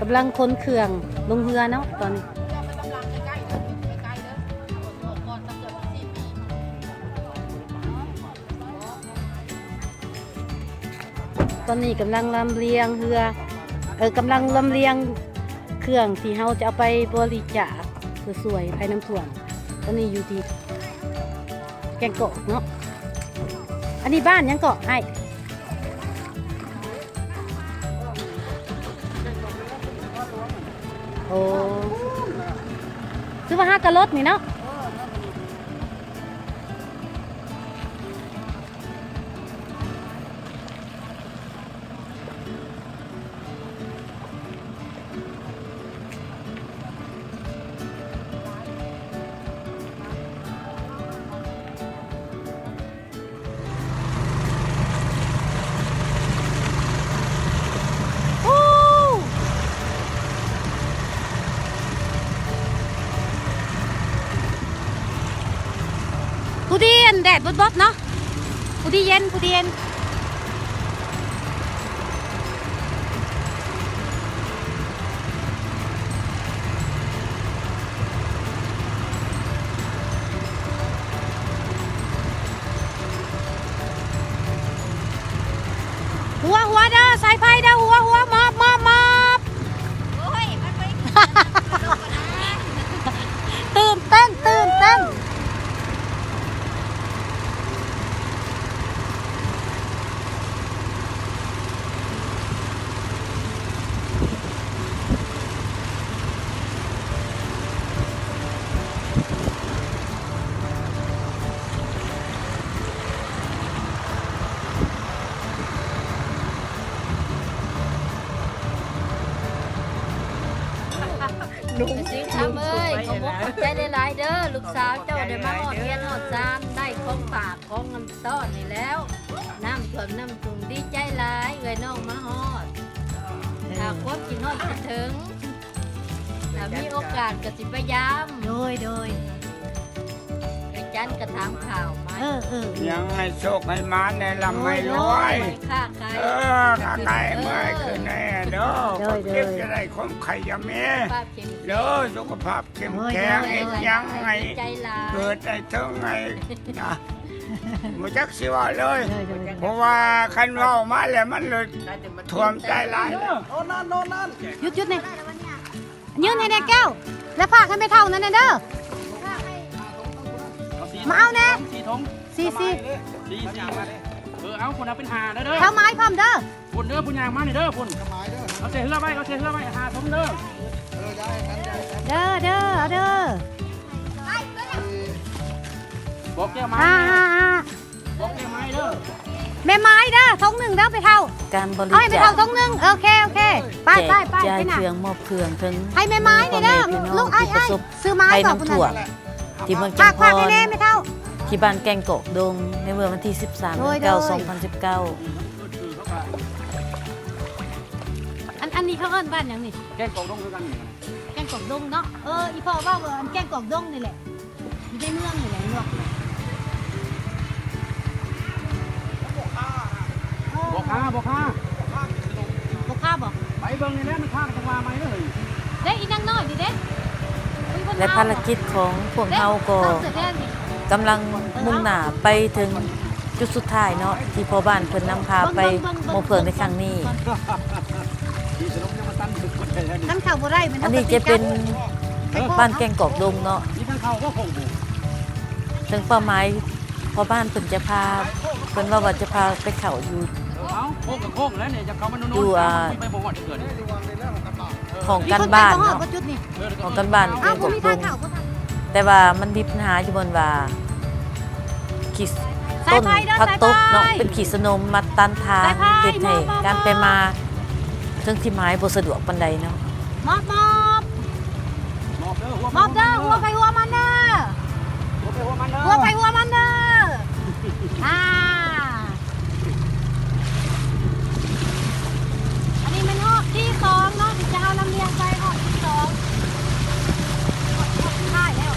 ກຳລັງຂົນເຄື່ອງລົງເຮືອເນາະຕອນນີ້. ຕອນນີ້ກຳລັງລຳລຽງເຮືອ ເອີ ກຳລັງລຳລຽງເຄື່ອງທີ່ເຮົາຈະເອົາໄປບໍລິຈາກເພື່ອຊ່ວຍໄພນ້ຳຖ້ວມ. ຕອນນີ້ຢູ່ທີ່ແກ້ງກອກເນາະ. ອັນນີ້ບ້ານຫຍັງເກາະອ້າຍ? ໂອ້ ຄືວ່າຫາກະລົດນີ້ເນາະ. ຜູ້ດີອັນແດດບົດໆເນາະ ຜູ້ດີເຢັນ ຜູ້ດີເຢັນ. ຫົວ ຫົວເດີ ສາຍໄຟເດີ ຫົວ ຫົວ ມອບ ມອບ ມອບ. ໂອ້ຍ ມັນບໍ່ໄດ້ ຕື່ນເຕັ້ນ ຕື່ນເຕັ້ນ. ລຸງ ຊິງຄຳເອີຍ ຂອບອົກຂອບໃຈຫຼາຍໆເດີ ລູກສາວເຈົ້າໄດ້ມາຮອດເຮືອນຮອດຊານ ໄດ້ຂອງຝາກ ຂອງນ້ຳຕ້ອນນີ້ແລ້ວ ນ້ຳຖ້ວມນ້ຳທຸ່ມ ດີໃຈຫຼາຍ ເອື້ອຍນ້ອງມາຮອດ ເອີ ຖ້າຄວາມຄິດຮອດຄິດເຖິງ ຖ້າມີໂອກາດກໍຊິໄປຢາມ. ໂດຍ ໂດຍ ໄປຈັນກະຖາງຂ້າວມາ ເອີ ເອີ ຍັງໃຫ້ໂຊກໃຫ້ໝານ ໃຫ້ລ່ຳໃຫ້ລວຍ ໂດຍ ໂດຍ ຄ້າຂາຍ ເອີ ຄ້າຂາຍເມື່ອຍຂຶ້ນແນ່ເດີ ໂດຍ ໂດຍ ເກັບຈະໄດ້ຄວາມໄຂ່ຢ່າມີ ສຸຂະພາບເຂັ້ມແຂງ ເຮັດຫຍັງໃຫ້ເກີດໃຫ້ເຖິງໃຫ້ນະ ບໍ່ຈັກຊິເວົ້າເລີຍ ເພາະວ່າຄັນເວົ້າມາແລ້ວມັນເລີຍຖ້ວມໃຈຫຼາຍ. ຢຸດໆ ນີ້ ຍື່ນໃຫ້ແດ່ແກ້ວ ແລ້ວຝາກໃຫ້ແມ່ເຖົ້ານັ້ນແດ່ເດີ ມາເອົາແດ່ ສີ່ຖົງ ສີ່ ສີ່ ເອີ ເອົາ ພຸ້ນເອົາເປັນຫ້າເດີ ເອົາໄມ້ພ້ອມເດີ. ພຸ້ນເດີ ຜູ້ຍ່າງມານີ້ເດີ ພຸ້ນ ເອົາໃສ່ເຮືອໄວ້ ເອົາໃສ່ເຮືອໄວ້ ຫ້າຖົງເດີ ເດີ ເດີ ເອົາເດີ ບອກແກ້ວມາ ຫ້າ ຫ້າ ຫ້າ ບອກແກ້ວມາເດີ ແມ່ໄມ້ເດີ ຖົງໜຶ່ງເດີ ແມ່ເຖົ້າ ການບໍລິຈາກ ເອົາໃຫ້ແມ່ເຖົ້າຖົງໜຶ່ງ ໂອເຄ ໂອເຄ ໄປ ໄປ ໄປ ແມ່ນະ ແຈກຈ່າຍເຄື່ອງ ມອບເຄື່ອງເຖິງ ໃຫ້ແມ່ໄມ້ນີ້ເດີ ລູກອ້າຍ ອ້າຍ ຊື້ໄມ້ ໃຫ້ນ້ຳຖ້ວມ ທີ່ເມືອງຈຳພອນ ທີ່ບ້ານແກ້ງກອກດົງ ໃນເມື່ອວັນທີສິບສາມ ເດືອນເກົ້າ ສອງພັນສິບເກົ້າ. ອັນ ອັນນີ້ເຂົາເອີ້ນບ້ານຫຍັງນີ້? ແກ້ງກອກດົງຄືກັນນີ້ ແກ້ງກອກດົງເນາະ. ເອີ ອີພໍ່ເວົ້າວ່າອັນແກ້ງກອກດົງນີ້ແຫຼະ ຢູ່ໃນເມືອງນີ້ແຫຼະ ເນາະ. ບໍ່ຄາ ບໍ່ຄາ ບໍ່ຄາບໍ? ໄປເບິ່ງນີ້ແຫຼະ ມັນຄາກະຈັງວ່າໃໝ່ເດີ. ເດ້ ອີນາງນ້ອຍນີ້ເດ້ ແລະ ພາລະກິດຂອງພວກເຮົາກໍກຳລັງມຸ່ງໜ້າໄປເຖິງຈຸດສຸດທ້າຍເນາະ ທີ່ພໍ່ບ້ານເພິ່ນນຳພາໄປມອບເຄື່ອງໃນຄັ້ງນີ້. ອັນນີ້ຈະເປັນບ້ານແກ້ງກອກດົງເນາະ ເຖິງເປົ້າໝາຍພໍ່ບ້ານເພິ່ນຈະພາ ເພິ່ນເວົ້າວ່າຈະພາໄປເຂົ້າຢູ່ ຢູ່ ອ່າ ຫ້ອງການບ້ານເນາະ ຫ້ອງການບ້ານແກ້ງກອກດົງ ແຕ່ວ່າມັນມີບັນຫາຢູ່ບ່ອນວ່າ ຂີ້ ຕົ້ນຜັກຕົບເນາະ ເປັນຂີ້ສະໜົມມາຕັນທາງ ເຮັດໃຫ້ການໄປມາເຖິງທີ່ໝາຍບໍ່ສະດວກປານໃດເນາະ. ມອບ ມອບ ມອບເດີ ຫົວໄປຫົວມັນເດີ ຫົວໄປຫົວມັນເດີ ຫົວໄປຫົວມັນເດີ ອ່າ. ອັນນີ້ແມ່ນຮອບທີສອງເນາະ ທີ່ຈະເອົາລຳລຽງໄປ ຮອບທີສອງ ຮອບສຸດທ້າຍແລ້ວ.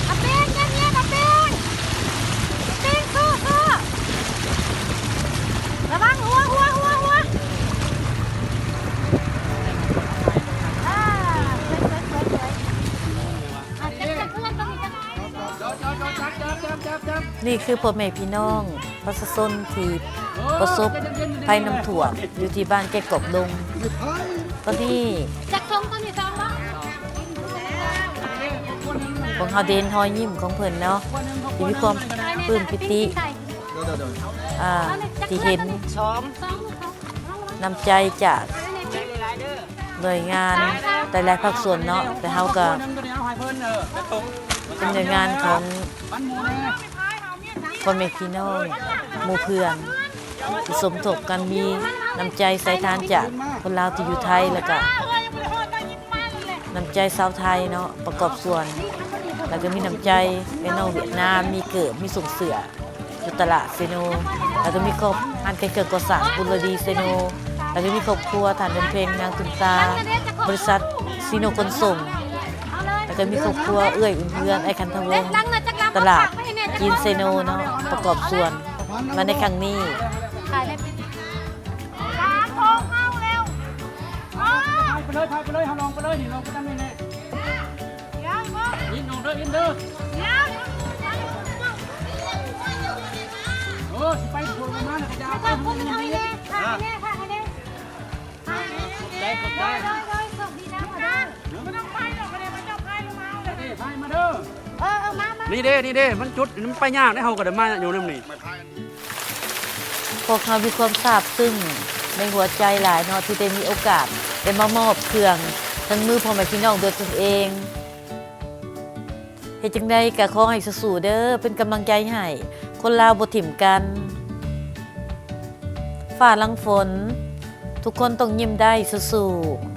ອາເປັນ ເຢັນໆ ອາເປັນ ອາເປັນ ສູ້ໆ ລະວັງຫົວ ຫົວ ຫົວ ຫົວ. ນີ້ຄືພໍ່ແມ່ພີ່ນ້ອງປະຊາຊົນທີ່ປະສົບໄພນ້ຳຖ້ວມຢູ່ທີ່ບ້ານແກ້ງກອກດົງ. ຕອນນີ້ ຈັກຖົງ ຕອນນີ້ ສອງ ບໍ່? ພວກເຮົາໄດ້ເຫັນຮອຍຍິ້ມຂອງເພິ່ນເນາະ ທີ່ມີຄວາມປຶ້ມປີຕິ ອ່າ ທີ່ເຫັນ ນ້ຳໃຈຈາກໜ່ວຍງານຫຼາຍໆພາກສ່ວນເນາະ, ແຕ່ເຮົາກໍເປັນໜ່ວຍງານຂອງພໍ່ແມ່ພີ່ນ້ອງໝູ່ເພື່ອນທີ່ສົມທົບກັນ ມີນ້ຳໃຈໃສທານຈາກຄົນລາວທີ່ຢູ່ໄທ ແລ້ວກໍນ້ຳໃຈຊາວໄທເນາະ ປະກອບສ່ວນ, ແລ້ວກໍມີນ້ຳໃຈແມ່ນ້ອງຫວຽດນາມ ມີເກີບ ມີສົ້ງເສື້ອ ຢູ່ຕະຫຼາດເຊໂນ, ແລ້ວກໍມີຄອບ ຮ້ານຂາຍເຄື່ອງກໍ່ສ້າງບຸນລະດີເຊໂນ, ແລ້ວກໍມີຄອບຄົວທ່ານດວງເພັງ ນາງຕຸນຕາ, ບໍລິສັດຊີໂນຂົນສົ່ງ, ແລ້ວກໍມີຄອບຄົວເອື້ອຍອຸ່ນເຮືອນ ອ້າຍຄັນທະວົງ, ຕະຫຼາດຈີນເຊໂນເນາະ ປະກອບສ່ວນມາໃນຄັ້ງນີ້. ຂາຍໄດ້ ສາມໂມງເຊົ້າແລ້ວ. ອໍ ໄປເລີຍ ໄປເລີຍ ເຮົາລອງໄປເລີຍ ນີ້ລອງໄປນຳນີ້ແຫຼະ. ອິນອອກເດີ ອິນເດີ. ໂອ້ ຊິໄປໂພດມາແລ້ວກໍຢ່າໄປ. ຂອບໃຈ ຂອບໃຈ. ໂດຍ ໂດຍ ໂຊກດີນະ. ບໍ່ຕ້ອງພາຍດອກ ເຂົາເຈົ້າພາຍລົງມາເອົາເລີຍ. ນີ້ ພາຍມາເດີ. ເອີ ເອີ ມາ ມາ. ນີ້ເດ້ ນີ້ເດ້ ມັນຈຸດ ມັນໄປຍາກເດ້ ເຮົາກໍໄດ້ມາຢູ່ນຳນີ້. ພວກເຮົາມີຄວາມຊາບຊຶ້ງໃນຫົວໃຈຫຼາຍເນາະ ທີ່ໄດ້ມີໂອກາດໄດ້ມາມອບເຄື່ອງເຖິງມືພໍ່ແມ່ພີ່ນ້ອງດ້ວຍຕົນເອງ. ເຮັດຈັ່ງໃດກໍຂໍໃຫ້ສູ້ໆເດີ ເປັນກຳລັງໃຈໃຫ້, ຄົນລາວບໍ່ຖິ້ມກັນ. ຟ້າຫຼັງຝົນ ທຸກຄົນຕ້ອງຍິ້ມໄດ້, ສູ້ໆ.